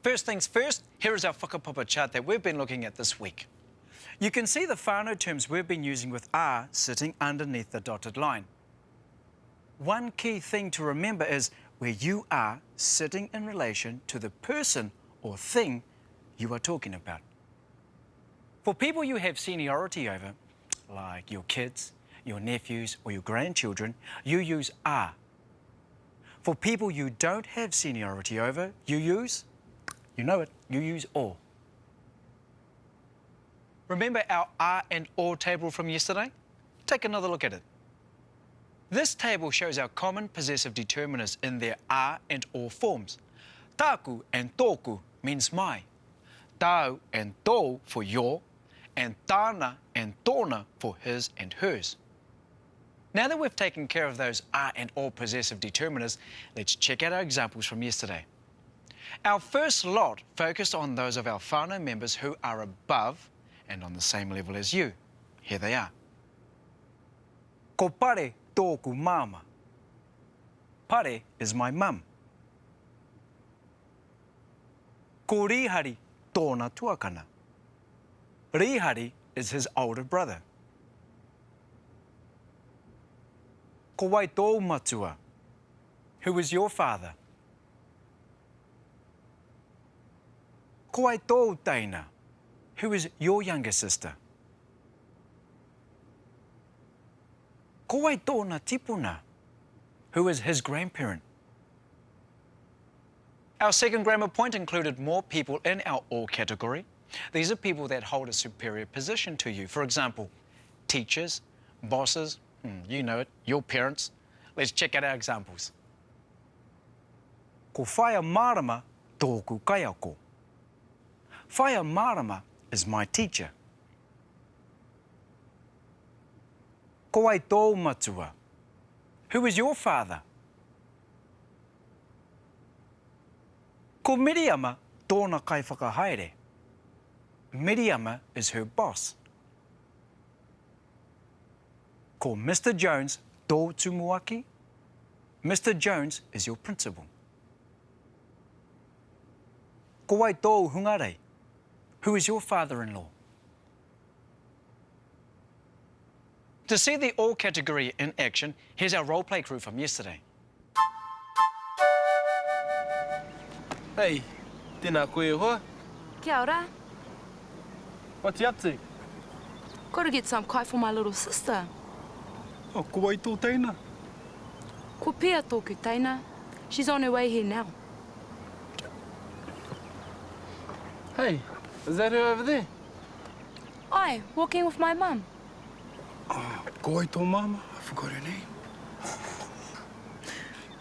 First things first, here is our whakapapa chart that we've been looking at this week. You can see the whānau terms we've been using with a sitting underneath the dotted line. One key thing to remember is where you are sitting in relation to the person or thing you are talking about. For people you have seniority over, like your kids, your nephews, or your grandchildren, you use a. For people you don't have seniority over, you use, you know it, you use o. Remember our a and o table from yesterday? Take another look at it. This table shows our common possessive determiners in their a and o forms. Tāku and tōku means my, tāu and tōu for your, and tāna and tōna for his and hers. Now that we've taken care of those a and o possessive determiners, let's check out our examples from yesterday. Our first lot focused on those of our whānau members who are above and on the same level as you. Here they are. Ko Pare tōku māmā. Pare is my mum. Ko Rīhari tōna tuakana. Rīhari is his older brother. Ko wai tōu matua? Who is your father? Ko wai tōu teina? Who is your younger sister? Ko wai tōna tipuna? Who is his grandparent? Our second grammar point included more people in our o category. These are people that hold a superior position to you. For example, teachers, bosses, hmm, you know it, your parents. Let's check out our examples. Ko Whaea Marama tōku kaiako. Whaea Marama is my teacher. Ko wai tōu matua? Who is your father? Ko Miriama tōna kaiwhakahaere. Miriama is her boss. Ko Mister Jones tō tumuaki. Mister Jones is your principal. Ko wai tōu hungarei? Who is your father-in-law? To see the o category in action, here's our role play crew from yesterday. Hey, tēnā koe e hoa. Kia ora. What's you up to? Gotta get some kai for my little sister. Oh, ko wai tō teina? Ko Pia tōku teina. She's on her way here now. Hey, is that her over there? Aye, walking with my mum. Oh, ko wai tō māmā? I forgot her name.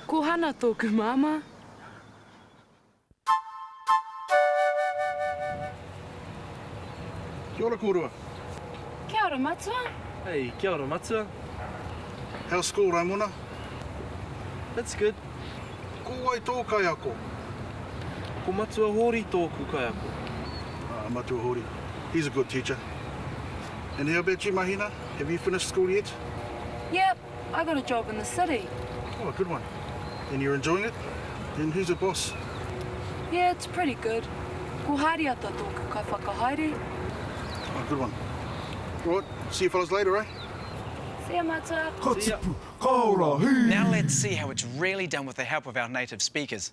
Ko Hana tōku māmā. Kia ora kōrua. Kia ora matua. Hey, kia ora matua. How's school, Raimona? It's good. Ko wai tō kaiako? Ko Matua Hōri tōku kaiako. Ah, Matua Hōri. He's a good teacher. And how about you, Mahina? Have you finished school yet? Yep, I got a job in the city. Oh, a good one. And you're enjoying it? And who's the boss? Yeah, it's pretty good. Ko Hāriata tōku kaiwhakahaere. Oh, good one. Right, see you fellas later, eh? See ya, Matua. Ka tipu, ka ora, hī! Now let's see how it's really done with the help of our native speakers.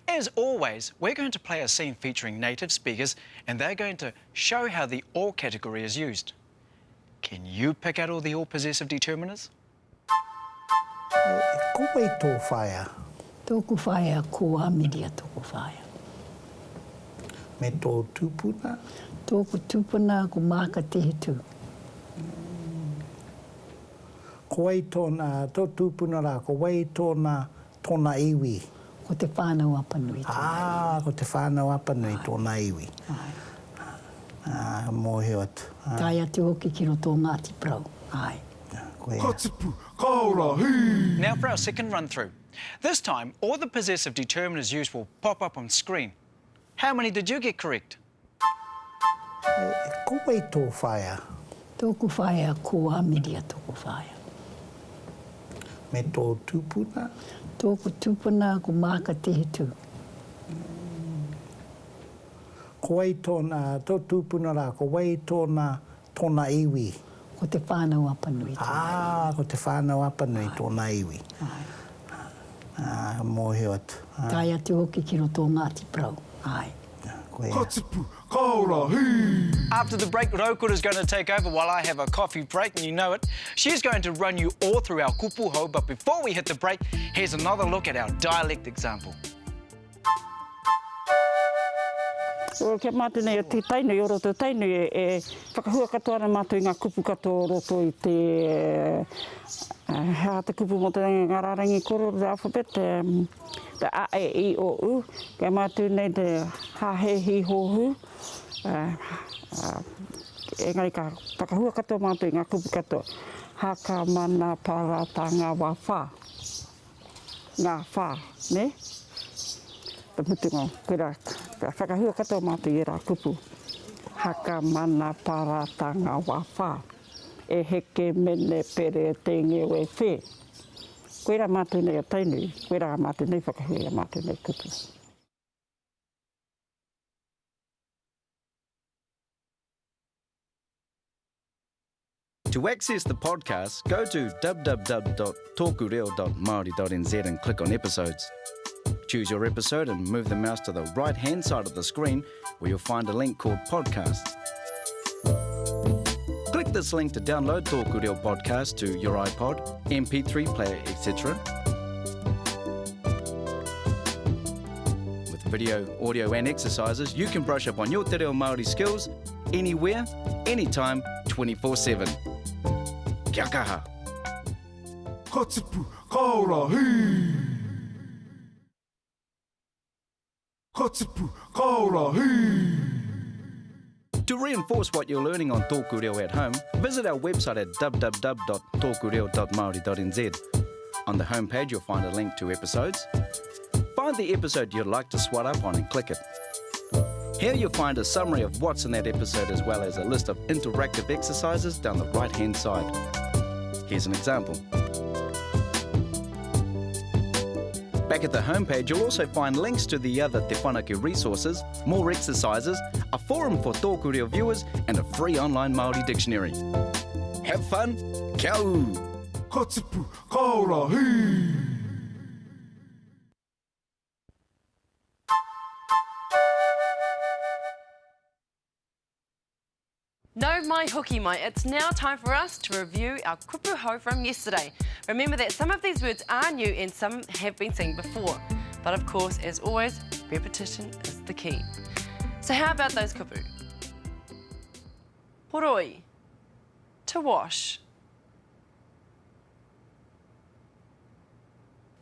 As always, we're going to play a scene featuring native speakers and they're going to show how the o category is used. Can you pick out all the o possessive determiners? Ko wai tō whaea? Tōku whaea, ko Amiria tōku whaea. Me tō tupuna? Tōku tupuna, ko Maaka Tehitu. Ko wai tōna, tō tupuna rā, ko wai tōna, tōna iwi? Ko Te Whānau Apanui tōna iwi. Ā, ko Te Whānau Apanui tōna iwi. Āe. Ā, mōhio atu. Tae atu hoki ki roto o Ngāti Porou. Āe. Koia. Ka tipu, ka ora, hī! Now for our second run through. This time, all the possessive determiners used will pop up on screen. How many did you get correct? Ko wai tō whaea? Tōku whaea, ko Amiria tōku whaea. Me tō tupuna? Tōku tupuna, ko Maaka Tehitu. Ko wai tōna, tō tūpuna rā, ko wai tōna, tōna iwi? Ko Te Whānau Apanui tōna iwi. Ā, ko Te Whānau Apanui tōna iwi. Āe. Ā, ka mōhio atu. Ā. Tae atu hoki ki roto o Ngāti Porou. Āe. Koia. Ka tipu, ka ora, hī! After the break, Raukura is going to take over while I have a coffee break, and you know it. She's going to run you all through our kupu hou, but before we hit the break, here's another look at our dialect example. Kia mātou nei o te Tainui, o roto o Tainui, e whakahua katoa ana mātou i ngā kupu katoa o roto i te, he aha te kupu mō te ngā rārangi koro, the alphabet, the a, e, i, o, u, kia mātou nei te ha, he, hi, ho, hu, engari ka whakahua katoa mātou i ngā kupu katoa, haka, mana, para, tānga, wā, whā. Ngā whā, nē? Te mutunga, koirā, ka whakahua katoa mātou i ērā kupu. Haka, mana, parata, ngā wā whā. E heke, mene, pere, te ngewe, whē. Koirā mātou nei a Tainui, koirā ā mātou nei whakahua i ā mātou nei kupu. To access the podcast, go to www.tokureo.maori.nz and click on episodes. Choose your episode and move the mouse to the right hand side of the screen where you'll find a link called Podcast. Click this link to download Tōku Reo Podcast to your iPod, MP3 player, etc. With video, audio and exercises, you can brush up on your te reo Māori skills anywhere, anytime, 24-7. Kia kaha! Ka tipu, ka ora, hī! Ka tipu, ka ora, hī! To reinforce what you're learning on Tōku Reo at home, visit our website at www.tōkureo.māori.nz. On the homepage, you'll find a link to episodes. Find the episode you'd like to swat up on and click it. Here you'll find a summary of what's in that episode as well as a list of interactive exercises down the right-hand side. Here's an example. Back at the homepage, you'll also find links to the other Te Whanake resources, more exercises, a forum for Tōku Reo viewers, and a free online Māori dictionary. Have fun! Kia ū! Ka tipu, ka ora, hī! No mai hoki mai, it's now time for us to review our kupu hou from yesterday. Remember that some of these words are new and some have been seen before. But of course, as always, repetition is the key. So how about those kupu? Horoi, to wash.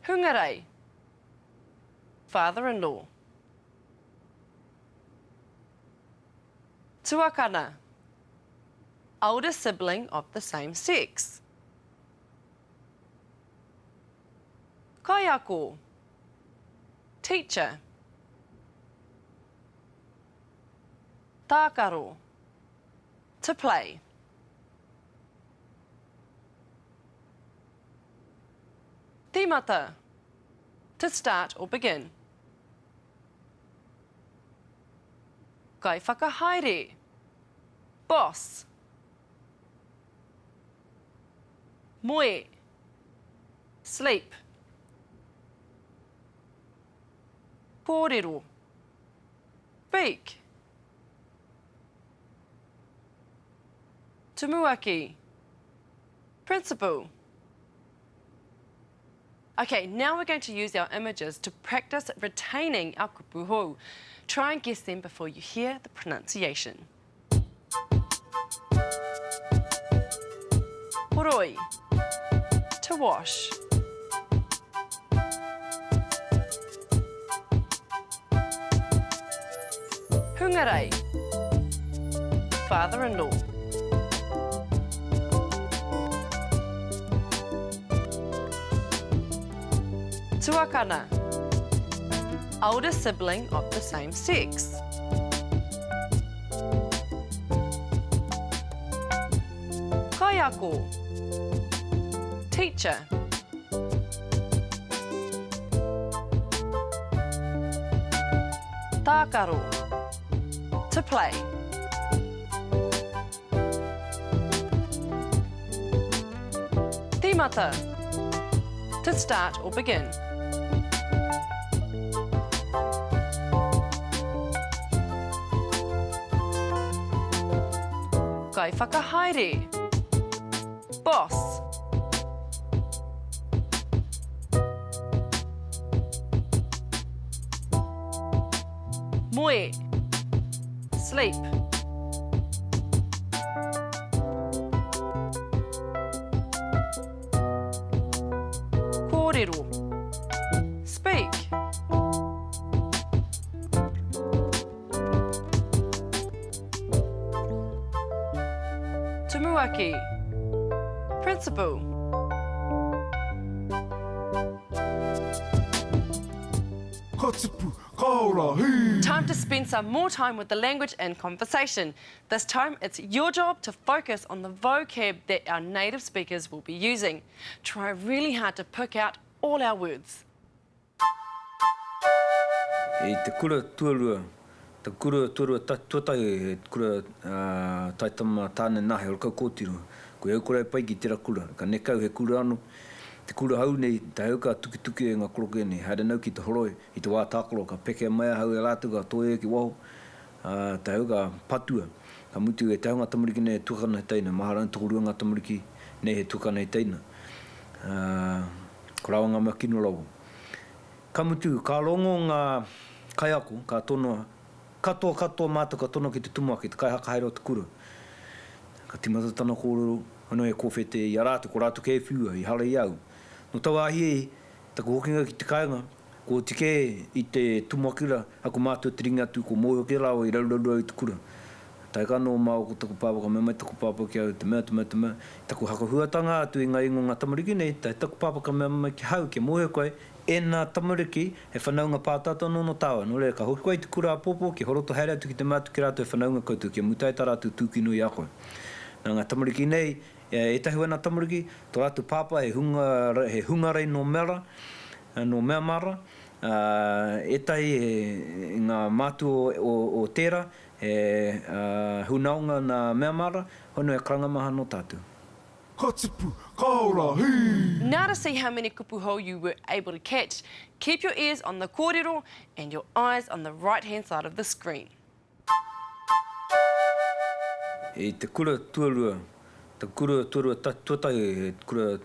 Hungarei, father-in-law. Tuakana, older sibling of the same sex. Kaiako, teacher. Tākaro, to play. Tīmata, to start or begin. Kaiwhakahaere, boss. Moe, sleep. Kōrero, speak. Tumuaki, principal. Okay, now we're going to use our images to practice retaining our kupu hou. Try and guess them before you hear the pronunciation. Horoi, to wash. Hungarei, father-in-law. Tuakana, older sibling of the same sex. Kaiako, teacher. Tākaro, To play. Tīmata. To start or begin. Kaiwhakahaere. Boss. Moe. Sleep. Kōrero. Speak. Tumuaki. Principal. Ka tipu, ka ora, hī! Time to spend some more time with the language and conversation. This time, it's your job to focus on the vocab that our native speakers will be using. Try really hard to pick out all our words. I te kura tuarua, te kura tuarua tuatahi he kura taitama tāne nahe o kau kōtiro. Ko au kore pai ki tera kura, ka nekau he kura ano. Te kura hou nei, te hau ka tukituki e nga koroke nei, haere nau ki te horoi i te wā tākaro, ka pekea mai ahau e rātou ka toia ki waho, ā, te hau ka patua. Ka mutu e te hau nga tamariki nei he tuakana he teina, mahara ana tokorua nga tamariki nei he tuakana he teina. Ā, ko rāua nga mea kino rawa. Ka mutu, ka rongo ngā kaiako, ka tonoa, katoa katoa mātou ka tono ki te tumuaki, te kaihakahaere o te kura. Ka tīmata tana kōrero, anō e kōwhete i a rātou, ko rātou kē e whiua, i hara i a au. Nō taua ahi ei, taku hokinga ki te kāinga, kua oti kē i te tumuaki rā, aku mātua te ringa atu, kua mōhio kē rāua i raruraru au i te kura. Tae ka anō māua ko taku pāpā, ka mea mai taku pāpā ki a au, te mea, te mea, te mea, taku hakahuatanga atu i ngā ingoa o ngā tamariki nei, tae taku pāpā ka mea mai ki ahau, kia mōhio koe, Ēnā tamariki, he whanaunga pātata anō nō tāua, nō reira, ka hoki koe i te kura āpōpō, kia horoto haere atu ki te mea atu ki rātou he whanaunga koutou, kia mutu ai tā rātou tūkino i a koe. Nā ngā tamariki nei, ētahi o ēnā tamariki, tō rātou pāpā he hunga, he hungarei nō Mera, nō Meamara, ā, ētahi he, ngā mātua o, o tērā, he, ā, hunaonga nā Meamara, hono he karanga maha nō tātou. Ka tipu, ka ora, hī! Now to see how many kupu hou you were able to catch, keep your ears on the kōrero and your eyes on the right hand side of the screen. I te kura tuarua, te kura tuarua tuatahi he kura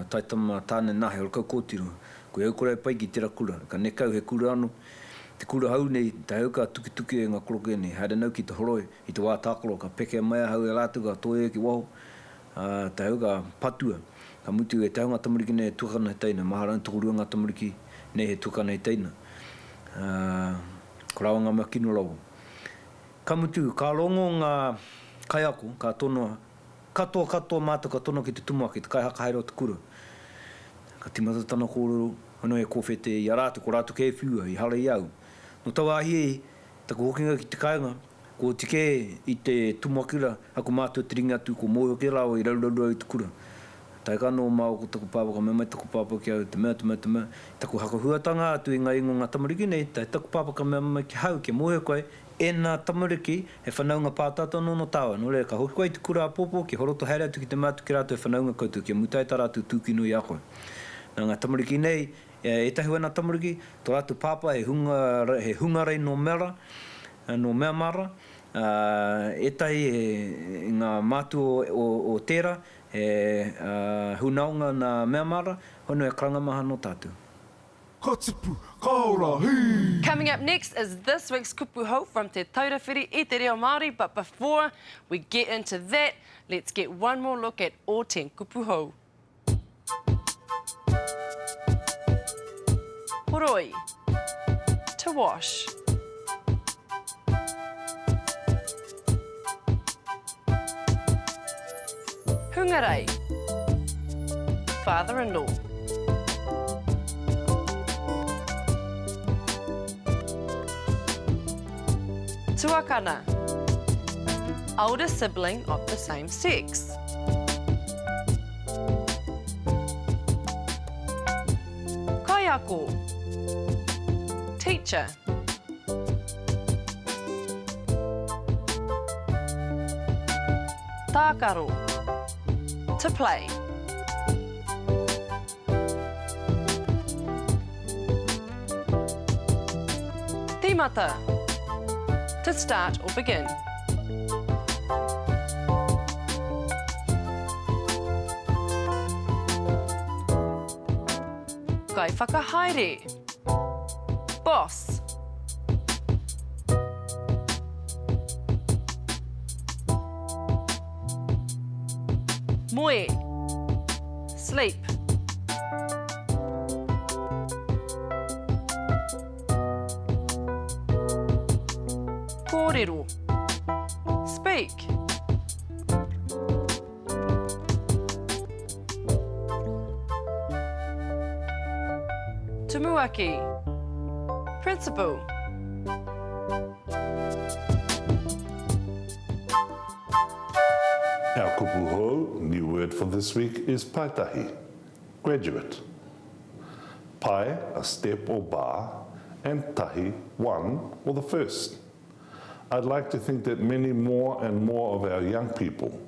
taitama tāne nahe o kau kōtiro. Ko au kore pai ki tera kura, ka nekau he kura ano. Te kura hou nei, te hau ka tukituki e nga koroke nei, haere nau ki te horoi. I te wā tākaro, ka pekea mai ahau e rātou, ka toia ki waho, ā, te hau ka patua. Ka mutu, e te hau ngā tamariki nei he tuakana he teina, mahara ana tokorua ngā tamariki nei he tuakana he teina. Ā, ko rāua ngā mea kino rawa. Ka mutu, ka rongo ngā kaiako, ka tonoa, katoa katoa mātou ka tono ki te tumuaki, te kaihakahaere o te kura. Ka tīmata tana kōrero, anō e kōwhete i a rātou, ko rātou kē e whiua, i hara i a au. Nō taua ahi ei, Taku hokinga ki te kāinga, kua oti kē i te tumuaki rā, aku mātua te ringa atu, kua mōhio kē rāua i raruraru au i te kura. Tae ka noho māua ko taku pāpā, ka mea mai taku pāpā ki a au, te mea, te mea, te mea, taku hakahuatanga atu i ngā ingoa o ngā tamariki nei, tae taku pāpā ka mea mai ki ahau, kia mōhio koe, ēnā tamariki, he whanaunga pātata anō nō tāua, nō reira, ka hoki koe i te kura āpōpō, kia horoto haere atu ki te mea atu ki rātou he whanaunga koutou, kia mutu ai tā rātou tūkino i a koe. Nā ngā tamariki nei, Ētahi o ēnā tamariki, tō rātou pāpā he hunga, he hungarei nō Mera, nō Meamara, ā, ētahi he, ngā mātua o, o tērā, he, ā, hunaonga nā Meamara, hono he karanga maha nō tātou. Ka tipu, ka ora, hī! Coming up next is this week's kupu hou from Te Taura Whiri i Te Reo Māori, but before we get into that, let's get one more look at all 10 kupu hou. Horoi. To wash. Hungarei. Father-in-law. Tuakana. Older sibling of the same sex. Kaiako. Teacher. Tākaro. To play. Tīmata. To start or begin. Kaiwhakahaere. Boss. Moe. Sleep. Kōrero. Speak. Tumuaki. Principal. Our kupu hou, new word for this week, is paetahi, graduate. Pae, a step or bar, and tahi, one or the first. I'd like to think that many more and more of our young people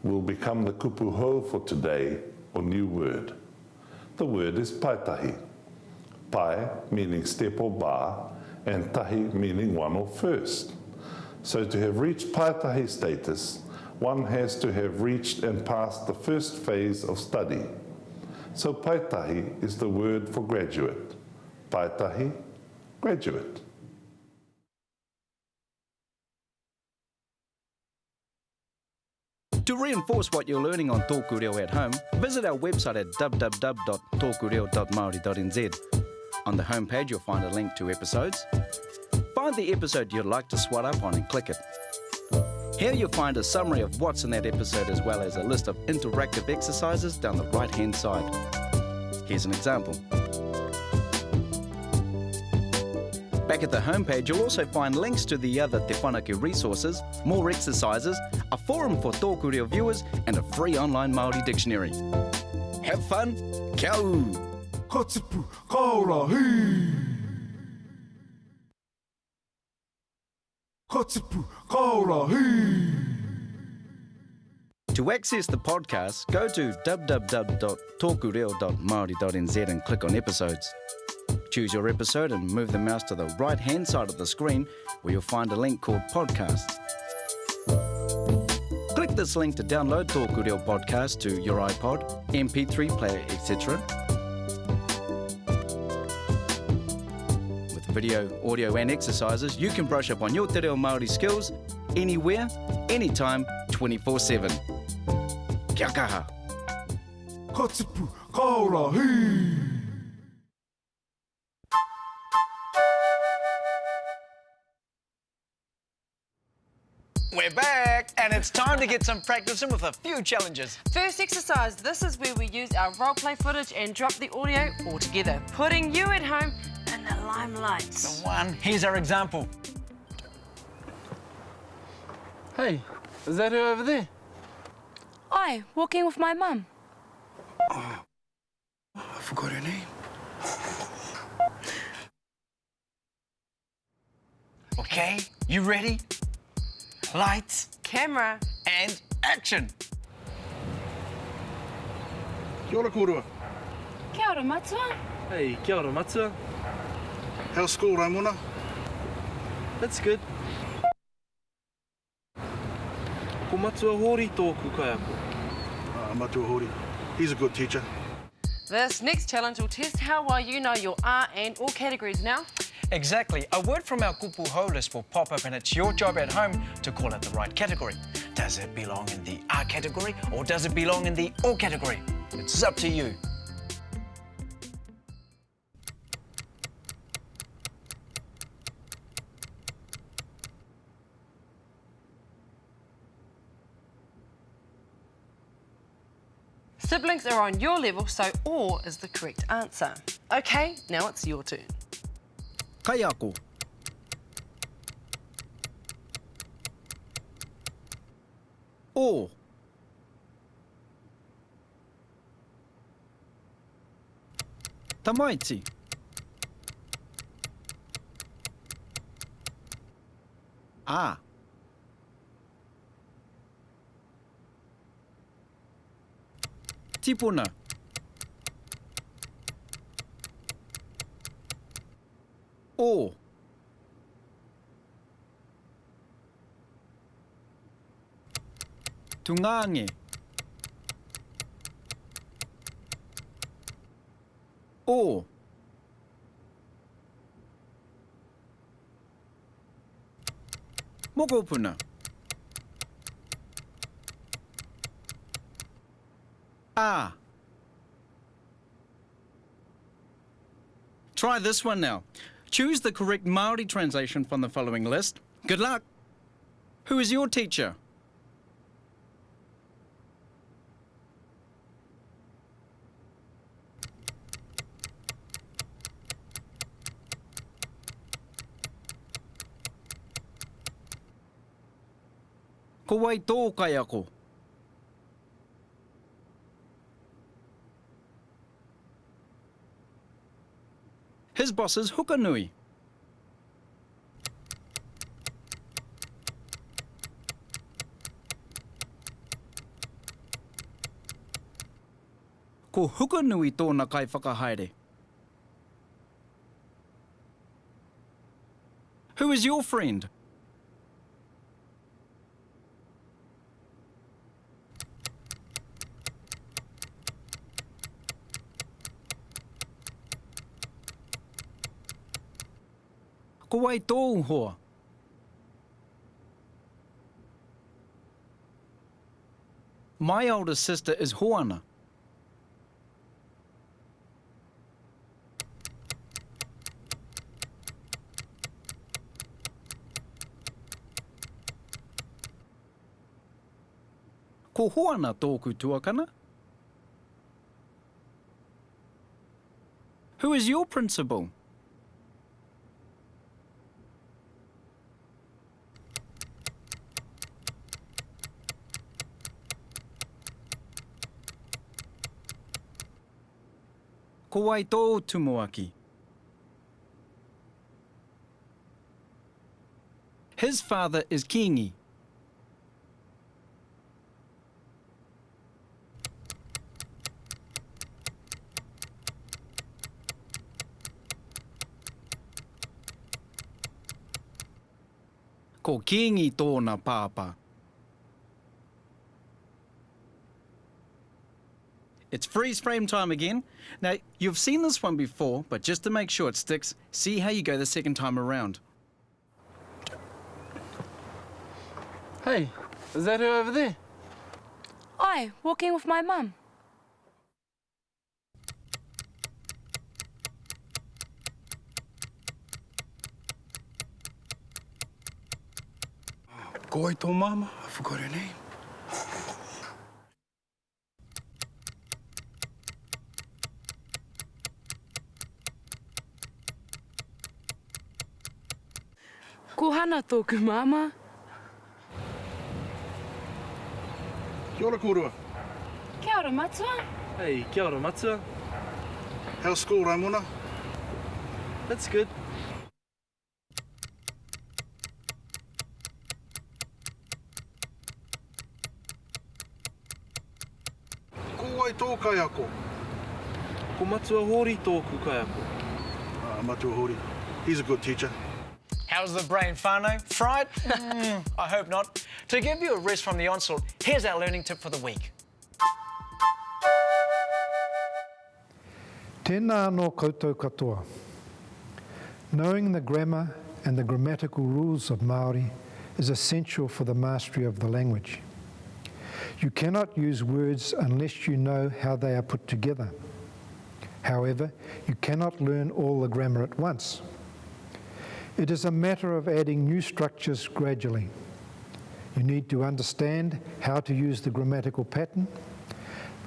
will become the kupu hou for today or new word. The word is paetahi. Pae meaning step or bar, and tahi meaning one or first. So to have reached paetahi status, one has to have reached and passed the first phase of study. So paetahi is the word for graduate. Paetahi, graduate. To reinforce what you're learning on Tōku Reo at home, visit our website at www.tōkureo.māori.nz. On the homepage, you'll find a link to episodes. Find the episode you'd like to swat up on and click it. Here you'll find a summary of what's in that episode as well as a list of interactive exercises down the right-hand side. Here's an example. Back at the homepage, you'll also find links to the other Te Whanake resources, more exercises, a forum for Tōku Reo viewers, and a free online Māori dictionary. Have fun! Kia ū! Ka tipu, ka ora, hī! Ka tipu, ka ora, hī! To access the podcast, go to www.tokureo.maori.nz and click on episodes. Choose your episode and move the mouse to the right hand side of the screen where you'll find a link called Podcasts. Click this link to download Tōku Reo Podcast to your iPod, MP3 player, etc. With video, audio and exercises, you can brush up on your te reo Māori skills anywhere, anytime, 24-7. Kia kaha! Ka tipu, ka ora, hī! We're back, and it's time to get some practice in with a few challenges. First exercise, this is where we use our roleplay footage and drop the audio all together, putting you at home in the limelight. The one, here's our example. Hey, is that her over there? I, walking with my mum. Oh, I forgot her name. Okay, you ready? Lights, camera, and action. Kia ora kōrua. Kia ora, matua. Hey, kia ora, matua. How's school, Raimona? That's good. Ko Matua Hōri tōku kaiako. Ah, Matua Hōri. He's a good teacher. This next challenge will test how well you know your R and or categories now. Exactly. A word from our kupu hou list will pop up and it's your job at home to call it the right category. Does it belong in the R category or does it belong in the O category? It's up to you. Siblings are on your level, so or is the correct answer. Okay, now it's your turn. Kaiako. O. Tamaiti. A. Tipuna. O. Tungānge. O. Mokopuna. A. Try this one now. Choose the correct Maori translation from the following list. Good luck. Who is your teacher? Ko wai tō kaiako? His boss is Hukanui. Ko Hukanui tōna kaiwhakahaere. Who is your friend? Ko wai tōu hoa? My older sister is Hoana. Ko Hoana tōku tuakana. Who is your principal? Ko wai tō tumuaki? His father is Kingi. Ko Kingi tōna pāpā. It's freeze frame time again. Now, you've seen this one before, but just to make sure it sticks, see how you go the second time around. Hey, is that her over there? I, walking with my mum. Ko wai tō māmā? I forgot her name. Ko Hana tōku māmā. Kia ora kōrua. Kia ora matua. Hey, kia ora matua. How's school, Raimona? It's good. Ko wai tō kaiako? Ko Matua Hōri tōku kaiako. Ah, Matua Hōri. He's a good teacher. How's the brain, whānau? Fried? Mm, I hope not. To give you a rest from the onslaught, here's our learning tip for the week. Tēnā anō koutou katoa. Knowing the grammar and the grammatical rules of Māori is essential for the mastery of the language. You cannot use words unless you know how they are put together. However, you cannot learn all the grammar at once. It is a matter of adding new structures gradually. You need to understand how to use the grammatical pattern,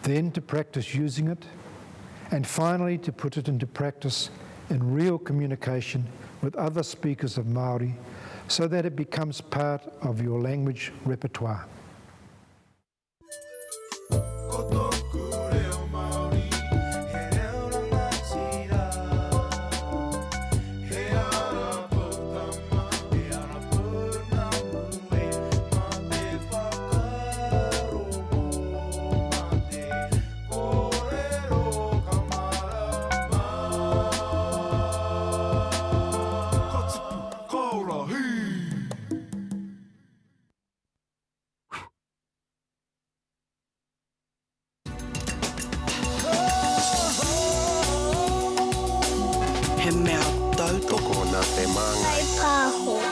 then to practice using it, and finally to put it into practice in real communication with other speakers of Māori so that it becomes part of your language repertoire. He mea tautoko. Toko nā te māngai. Kaipāho.